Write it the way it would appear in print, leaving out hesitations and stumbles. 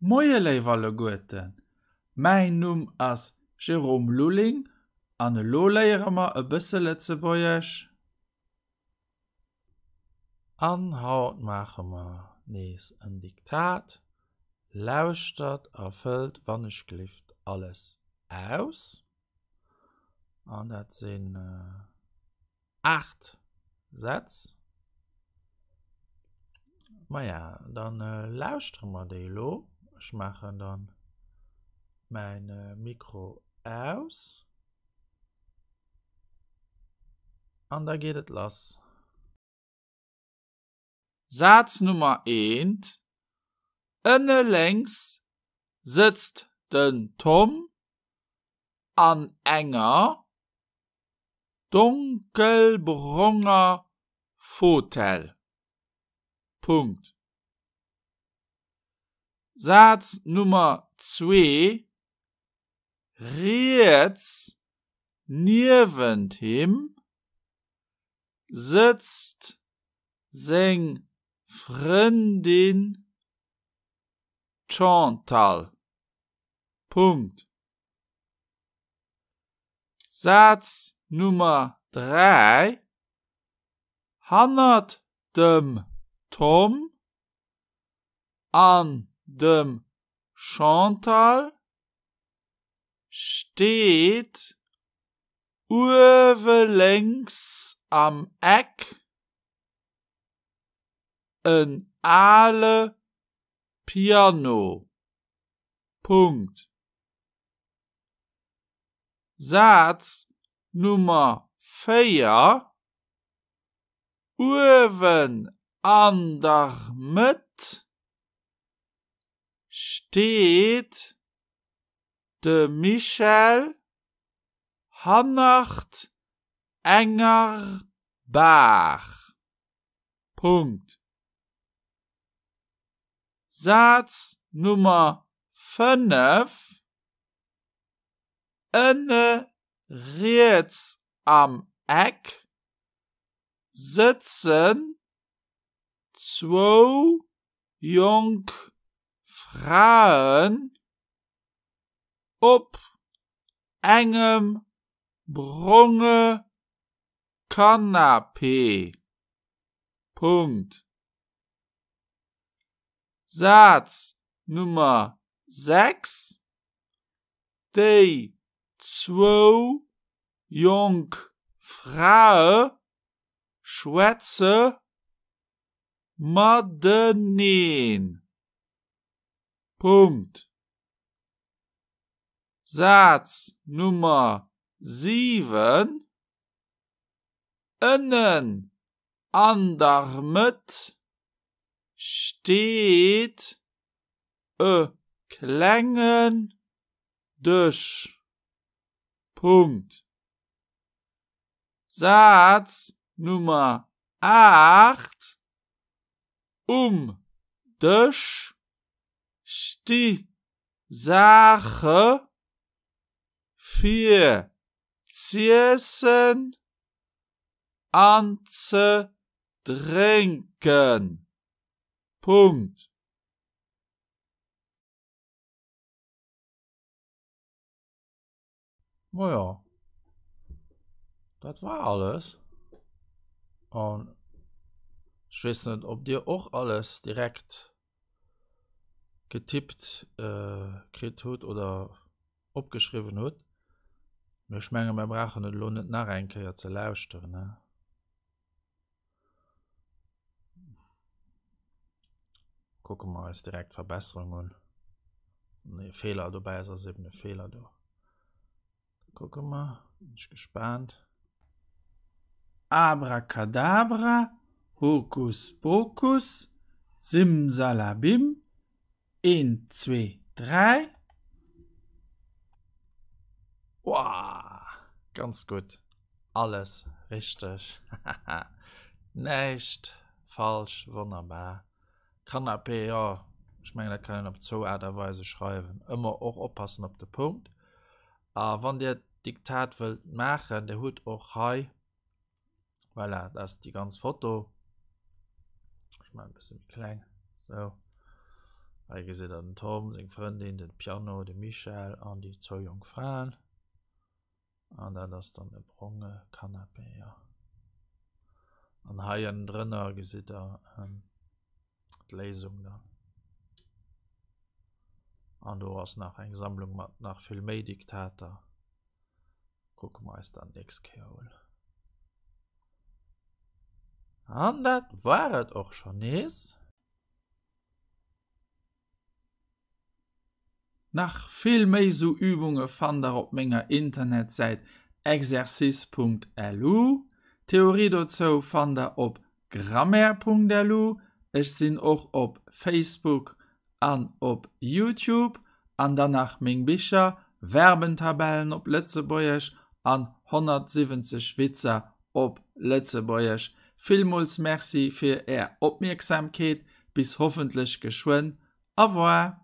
Moie léif alleguerten, mäin Numm ass Jérôme Lulling an elo léiere mer e bësse Lëtzebuergesch. An haut maache mer nees en Diktat. Lauschtert a fëllt wannechgelift alles aus. An dat sinn. 8 Sätz. Maja, dann lauschtere mer déi elo. Ech maachen dann mäin Mikro aus. An da geet et lass. Saz Nummer eent, Ënne lénks sëtzt den Tom an enger donkelbronger Fotell. Punkt. Saz Nummer zwee, Riets niewent him sëtzt seng Frëndin d'Chantal. Punkt. Saz Nummer 3, Hannert dem Tom an dem Chantal steet uewe lénks am Eck en ale Piano. Punkt. Saz Nummer 4, Uewen an der Mëtt steet de Michel hannert enger Baach. Punkt. Saz Nummer 5, Ënne riets am Eck sëtzen zwou jonk Fraen op engem bronge Canapé. Punkt. Saz Nummer 6, Déi zwou jonk Frae schwätze mateneen. Punkt. Saz Nummer 7, Ënnen an der Mëtt steet e klengen Dësch. Punkt. Saz Nummer 8, Um Dësch sti Saache fir z'iessen an ze drénken. Punkt. Majo, dat war alles. An ech weess net, ob Dir och alles direkt getippt kritt hutt oder opgeschriwwen hutt. Mee ech menge mir brauchen et elo net nach eng Kéier ze lauschteren, ne? Kucke mer eis direkt d'Verbesserung un. Wann e Feeler dobäi ass, ass eben e Feeler do. Kucke mer, bin ech gespaant. Abracadabra, Hokus Pokus, Simsalabim, Eent, zwee, dräi. Woah, ganz gutt, alles richteg, hahaha, näischt falsch, wonnerbar. Canapé, jo, ech mengen dat kann een op zwou Aart a Weise schreiwen, ëmmer och oppassen op de Punkt. A wann dir d'Diktat wëllt maachen, dir hutt och hei Voilà, dat ass déi ganz Foto. Ech maachen e bësse méi kleng. Sou. Hei gesitt der den Tom, seng Frëndin, den Piano, de Michel an déi zwou jonk Fraen. An dat ass dann e bronge Canapé, jo. An hei ënnendrënner gesitt der d'Léisung dann. An do ass nach eng Sammlung mat nach vill méi Diktater. Kucke mer eis dann nächst Kéier un. An dat war et och schon nees. Nach vill méi sou Übunge fannt der op menger Internetsäit exercice.lu. D'Theorie dozou fannt der op grammaire.lu. Ech sinn och op Facebook an op Youtube. An dann nach meng Bicher, Verbentabellen op Lëtzebuergesch an 170 Witzer op Lëtzebuergesch. Villmools Merci fir är Opmierksamkeet. Bis hoffentlech geschwënn. Au revoir!